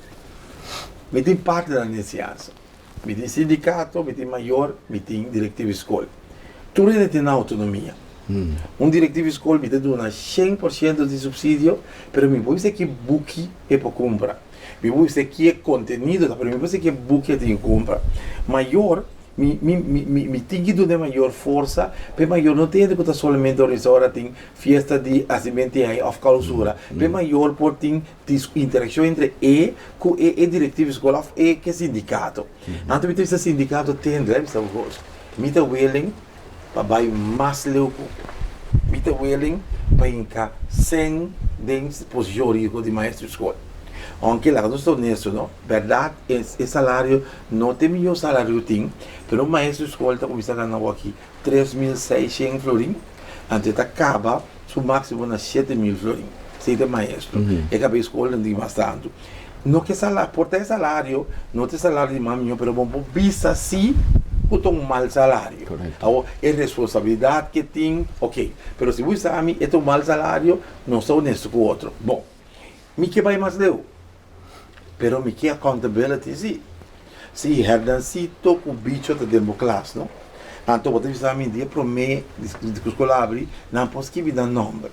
Mi tin partnernan di enseñansa. Mi tin sindikato, mi tin mayor, mi tin direktiv di skol. Tur hende tin nan outonomia. Un direktiv di skol mi ta duna 100% di supsidio, pero mi por bisa ki buki e por kumpra. Mi por bisa ki e kontenido ta, pero mi por bisa ki e buki e tin ku kumpra. Mayor Mi, mi, mi, mi, mi tin ki duna e mayor forsa, pa e mayor no tende ku ta solamente organisa ora tin fiesta di hasimentu di aña òf klausura. Pa e mayor por tin dis interakshon entre e ku e e direktiv di skol òf e ku e sindikato. Anto mi ta bisa sindikato tende, laga mi bisa bo kos, mi ta willing pa bai mas leu ku mi ta willing pa hinka sèn den posishon riesgo di maestro di skol. Ounke laga nos ta honesto no, bèrdat e salario No ta e mihó salario tin, pero un maestro di skol ta kuminsá gana awor aki 3600 florin, anto e ta kaba su máksimo na 7000 florin. Esei ta e maestro. E kaba e skol nan tin mas tantu. No ke sala, por ta e salario no ta e salario di mas mihó, pero bo por bisa sí ku ta un mal salario. Awor e responsabilidat ke tin, oke, pero si bo bisa ami e ta un mal salario, nos ta honesto ku otro. Bon, mi ke bai mas leu. Pero mi ke accountability si. Si Hernancito ku Bicho ta den bo klas no. Anto bo ta bisa mi dia prome di ku skol abri nan por skibi nan nomber.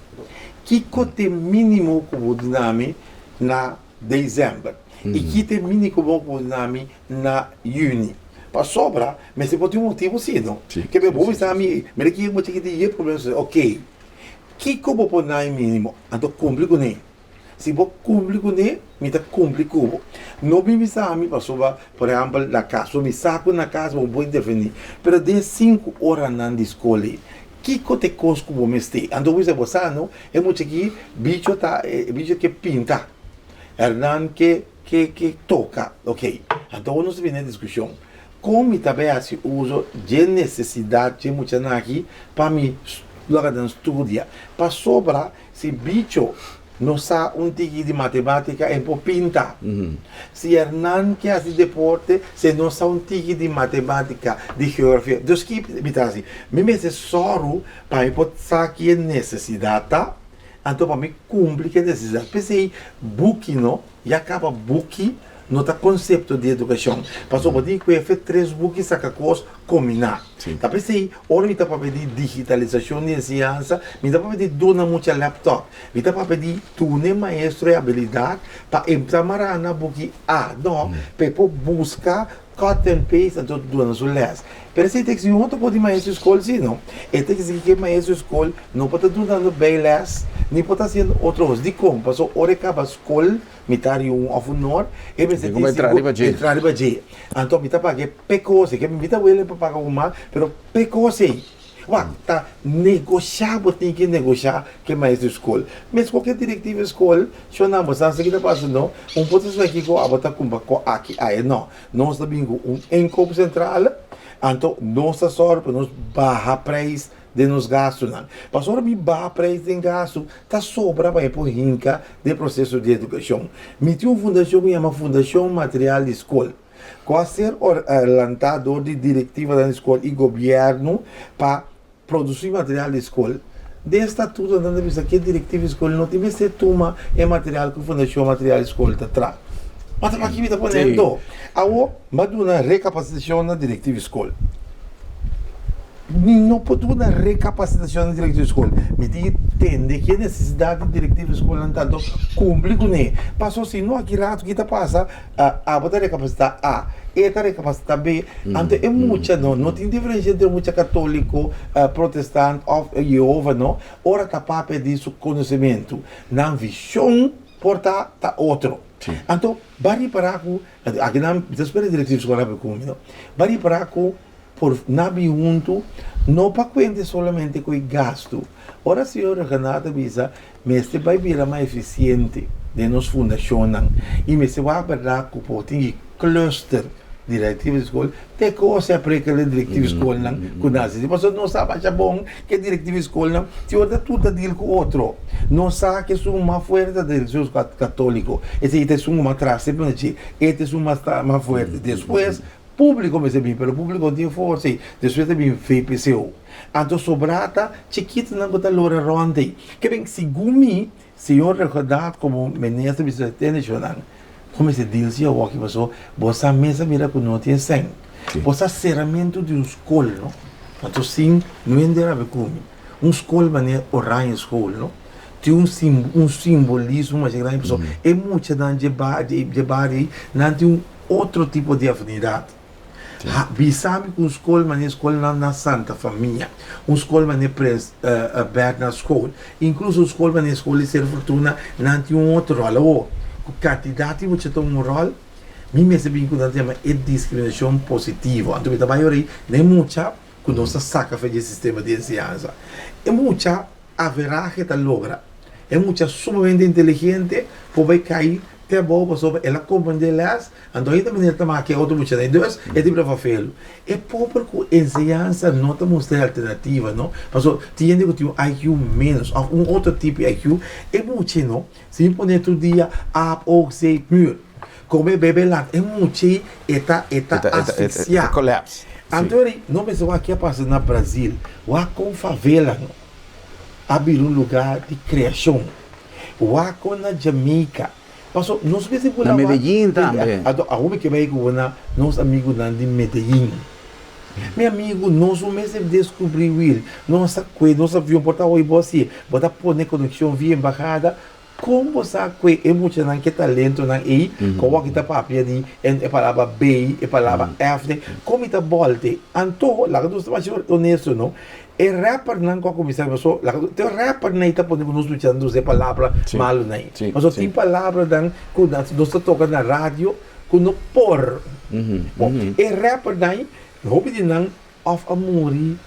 Kiko ta e minimo ku bo duna mi na december? I ki ta e minimo ku bo duna mi na juni? Pasobra mester por tin un motibu si no. Ke bo bisa mi mira ki mucha ki tin e problema ok kiko bo por na e minimo anto kumpli kuné. Si bo kumpli kuné, mi ta kumpli ku bo. No bin bisa mi pasobra, por ehèmpel, na kas. So mi sa ku na kas bo por intervení. Pero den sinku oranan di skol ei, kiko ta e kos ku bo mester? Anto bo bisa, bo sa no, e mucha aki bicho ta, e bicho ke pinta. Hernan ke ke ke toka. Oke. Anto awor nos ta bini na e diskushon. Kon mi ta bai hasi uso dje nesesidat dje muchanan aki pa mi logra nan studia? Pasobra Si bicho no sa un tiki di matematica e por pinta. Si Hernan ke hasi deporte si e no sa un tiki di matematica, di geografia. Dus ki mi ta hasi? Mi mester sòru pa mi por sa ki e nesesidat ta, anto pa mi kumpli ku e nesesidat. P'esei buki no, ya kaba buki no ta konsepto di edukashon. Pasobra bo tin ku efe tres buki saka kos kombiná. Ta p'esei ora mi ta papia di digitalisashon di enseñansa, mi ta papia di duna mucha laptop, mi ta papia di duna e maestro e abilidat pa e ta mará na buki A, no, pa e por buska. Cut and paste anto duna su les. Pero esei ta exigi un otro por di maestro di skol si no. E ta exigi ku e maestro di skol no por ta dunando bijles ni por ta hasiendo otro kos. Dikon? Pasobra ora e kaba skol mitar di un òf un or e mester tin sigur e traha riba dje. Anto mi ta paga e p'e kos ei. Ke mi ta willing pa paga un mas pero p'e kos ei. Wak, ta negoshá bo tin ki negoshá ku e maestro di skol. Meskos ku e direktiv di skol, shonnan bo sa ki ta pasa no, un por ta suna kiko abo ta kumpra ko aki aya no. Nos ta bin ku un inkoopcentrale, anto nos ta sòru pa nos baha preis den nos gastunan. Pasobra mi baha preis den gastu ta sobra pa e por hinka den e proseso di edukashon. Mi tin un fundashon ku yama Fundashon Material di Skol. ku a ser lantá dor di direktivanan di skol i gobièrnu pa produsí material di skol. Den e statuto nan ta bisa ku e direktiva di skol no tin mester tuma e material ku Fundashon Material di Skol ta traha. Ma ta paki mi ta pone anto? Awor mi a duna rekapasitashon na direktiva di skol. Mi no por duna rekapasitashon na direktiva di skol. Mi tin ki tende ki e nesesidat di direktiva di skolnan ta anto kumpli kuné. Pasobra si no aki ratu ki ta pasa Abo ta rekapasitá A, e ta rekapasitá B. Anto e mucha no, no tin diferensia entre mucha katóliko, protestant òf Yehova no. Ora ta papia di su konosementu, nan vishon por ta ta otro. Anto ba ripará ku, aki nan mi ta spera direktiv skol a papia ku mi no, ba ripará ku por nan bin huntu no pa kuente solamente ku e gastu. Ora señor Regenat a bisa Mester bai bira mas efisiente den nos fundashonnan i mester wak bèrdat ku por tin ki cluster direktiva di skol te kos a preka den direktiva di skolnan ku nan hasi. Pasobra nos sa masha bon ku e direktiva di skolnan tin ora ta tur ta deal ku otro. Nos sa ku esun mas fuerte ta direkshon katoliko, esei ta esun ku mas tras semper na dje, e ta esun mas fuerte. Despues Públiko mester bin, pero públiko no tin forsa ei. Despues ta bin VPCO. Anto sobrá ta chikitonan ku ta lora rònt ei. Ke ben, segun mi, señor Regodat komo minister bisa tende shonnan, bo mester deal si awoki paso bo sa mes a mira ku no tin sèn. Bo sa seramentu di un skol, no? Anto sin no hende rabia ku mi. Un skol manera Oranje School, no? Tin un un simbolismo masha grandi pasobra e muchanan dje dje bario ei nan tin un Otro tipo di afinidat. Ha bisa mi ku un skol manera skolnan na Santa Famia, un skol manera Prins Bernhard School, inkluso un skol manera skol di Ser Fortuna, nan tin un otro ròl. Awor, ku kantidat di mucha ta un ròl, mi mester bin ku nan ta yama e diskriminashon positivo. Anto mi ta bai ora ei na e mucha ku nos ta saka for di e sistema di enseñansa. E mucha averahe ta logra. E mucha sumamente inteligente por bai kai te abou pasobra el a comprende les, anto ainda manera ta maki e otro muchanan. Dus e ta bira fafelu. E pober ku enseñansa no ta mustra e alternativa no, pasobra tin hende ku tin un IQ menos of un otro tipo di IQ, e mucha no, si mi pone tur dia aap, oog, zeep, muur, kome, bebe, lat, e mucha e ta e ta asfixia. Anto no mester wak ke a pasa na Brazil, wak kon favela no. a bira un lugá di kreashon. Wak kon na Jamaica. Paso nos mester bula Na Medellin tambe. Anto awor mi ke bai ku bo na nos amigunan di Medellin. Mi amigu, nos no mester deskubrí wiel. Nos a kue nos avion por ta hoy bo hasié. Bo ta pone konekshon via embahada. Kon bo sa ku e muchanan ke talentonan ei, ku awor aki ta papia di e palabra B, e palabra F, kon mi ta bòlte? Anto, laga nos ta masha honesto no, e rappernan ku a kuminsá paso, laga nos, te rappernan ei ta pone ku nos muchanan ta usa e palabra malunan ei. Paso tin palabranan ku nos ta toka na radio ku no por. Bon, e rappernan ei, hopi di nan Of a muri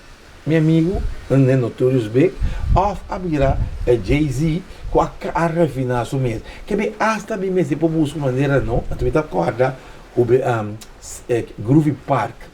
mi amigu den Notorious Big of a bira Jay Z ku a a refina su mes. Ke mi asta mi mester por buska un manera no, anto mi ta kòrda hube Groovy Park.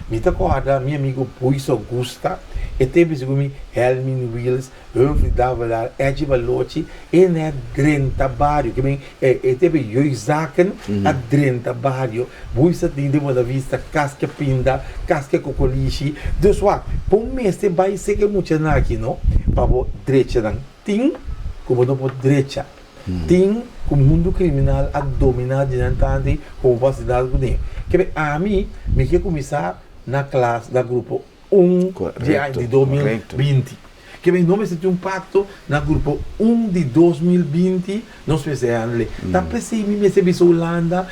Mi ta kòrda mi amigu Boyce Augusta e tempu segun mi Helmin Wiels Humphrey Davelaar, Edje Balochi, e ne a drenta bario, ke men e tebe jeugdzaken a drenta bario, buisa tin den Buena Vista, kas ke pinda, kas ke kokolishi, dus wak, bo mester bai seka e muchanan aki no, pa bo drecha nan, tin ku bo no por drecha, tin ku mundu kriminal a domina di nan tanti ku bo por hasi nada kuné, ke men ami mi ke kuminsá na klas na grupo. Un di aña di 2020. Ke men no mester tin un pakto na grupo un di 2020 nos mester handle. Ta p'esei mi mester bisa Hulanda.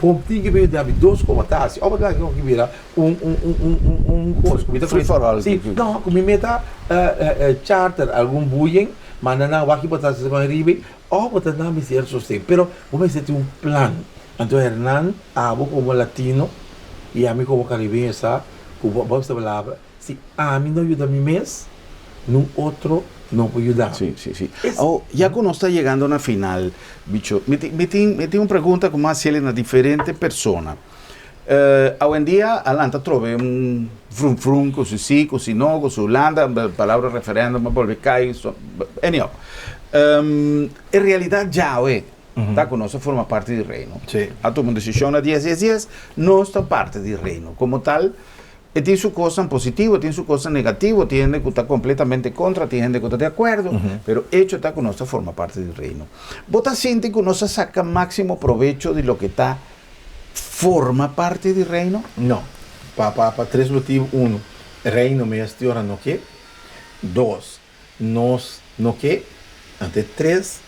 Bo tin ku yuda mi dos kos bo ta hasi òf bo ta laga bira un un un un un un kos ku mi ta Free for all. Si, no, ku mi meta charter algun buyen manda nan wak bo ta hasi esaki riba òf bo ta nan mester sosten pero bo mester tin un plan. Anto Hernan abo komo latino i ami komo karibeño sa ku bo bo mester palabra si ami no yuda mi mes nun otro no por yuda mi. Si, si, si. Awor ya ku nos ta yegando na final bicho mi tin mi tin mi tin un pregunta ku mi a hasiel na diferente persona. Awendia a lanta trobe un frun frun ku si si ku si no ku si Hulanda palabra referendum a bolbe kai so anyhow e realidad djawe ta ku nos a forma parti di reino a tuma un desishon na dies dies dies nos ta parti di reino komo tal e tin su kosnan positivo e tin su kosnan negativo tin hende ku ta kompletamente kontra tin hende ku ta di akuerdo pero echo ta ku nos ta forma parti di reino bo ta sinti ku nos a saka máksimo probecho di loke ta forma parti di Reino? No. Pa pa pa tres motibu. Uno, Reino mes tin ora no ke. Dos, nos no ke. Ante tres,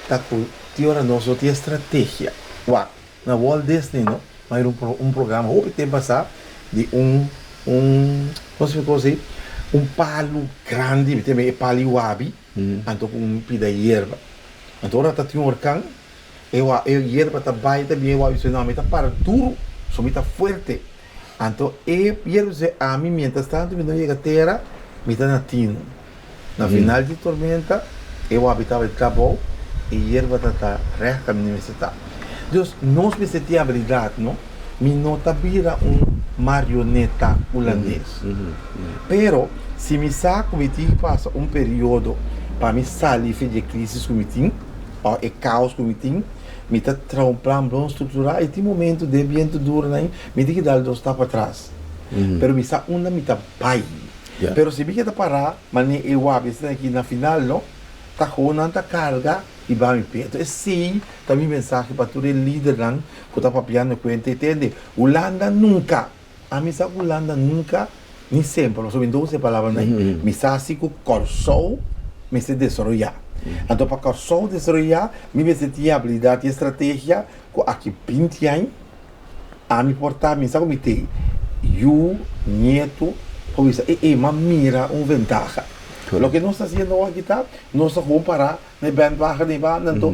ta ku tin ora nos no tin e strategia. Wak, na Walt Disney no, m'a hira un pro un programa hopi tempu pasá di un un kon se kos ei, un palu grandi, mi ta yama e palu iwabi, anto ku un pida yerba. Anto ora ta tin un orkan, E wa e yerba ta bai ta bin e wa bisa no mi ta para duru so mi ta fuerte anto e yerba bisa ami mientras tanto mi no yega tera mi ta na tinu na final di tormenta e wabi tabata di abou e yerba ta ta règt kaminda mester ta dus nos mester tin abilidat no mi no ta bira un marioneta hulandes pero si mi sa ku mi tin ki pasa un periodo pa mi sali for di e krisis ku mi tin. Ò e kaos ku mi tin, mi ta traha un plan bon strukturá i tin momentu den bientu duru nan mi tin ki dal dos stap atras. Pero mi sa unda mi ta bai. Pero si mi keda pará manera e wak esnan aki na final no, ta ho nan ta karga i ba mi pie. Enton esei ta mi mensahe pa tur e lidernan ku ta papiando kuenta i tende, Hulanda nunka! Ami sa ku Hulanda nunka ni semper, pasobra mi no usa e palabranan ei. Mi sa si ku Kòrsou mester desaroyá. Anto pa Kòrsou desaroyá, mi mester tin e abilidat i e strategia ku aki binti aña ami por ta, mi sa ku mi tin yu, nietu, por bisa, e e, m'a mira un ventaha. Loke nos ta hasiendo awor aki ta, nos ta gewoon pará na e bandwagon ei banda, anto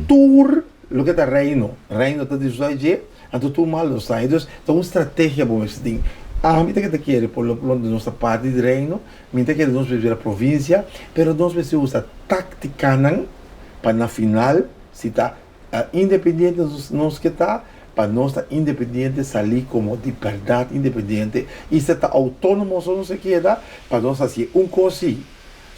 tur loke ta Reino, Reino ta disfrutá di dje. Anto tur mal nos ta. Entonces ta un strategia bo mester tin. Ami ta ke ta kere por lo pronto nos ta parti di reino, mi ta kere nos mester bira provincia, pero nos mester usa tacticanan pa na final si ta independiente nos ke ta, pa nos ta independiente sali como di berdad independiente y si ta autonomo so nos a keda pa nos haci un cos si.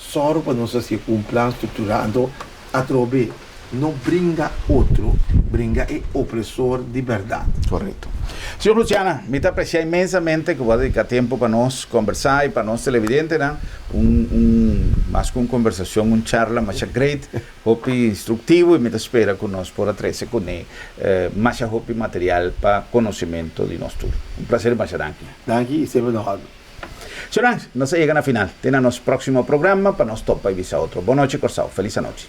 Sòru pa nos hasié ku un plan strukturá. Anto, atrobe, no bringa otro, bringa e opresor di bèrdat. Korekto. Señor Luciana, mi ta apresiá inmensamente ku bo a dediká tempu pa nos kombersá i pa nos televidentenan. Un, un, mas ku un kombersashon, un charla masha great, hopi instruktivo i mi ta spera ku nos por a trese kuné masha hopi material pa konosementu di nos tur. Un plaser masha danki. Danki i semper na òrdu. Señoran, nos a yega na final. Te na nos próximo programa pa nos topa i bisa otro. Bon nochi Kòrsou. Felis anochi.